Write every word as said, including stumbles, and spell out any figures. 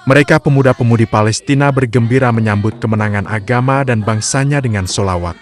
Mereka pemuda-pemudi Palestina bergembira menyambut kemenangan agama dan bangsanya dengan sholawat.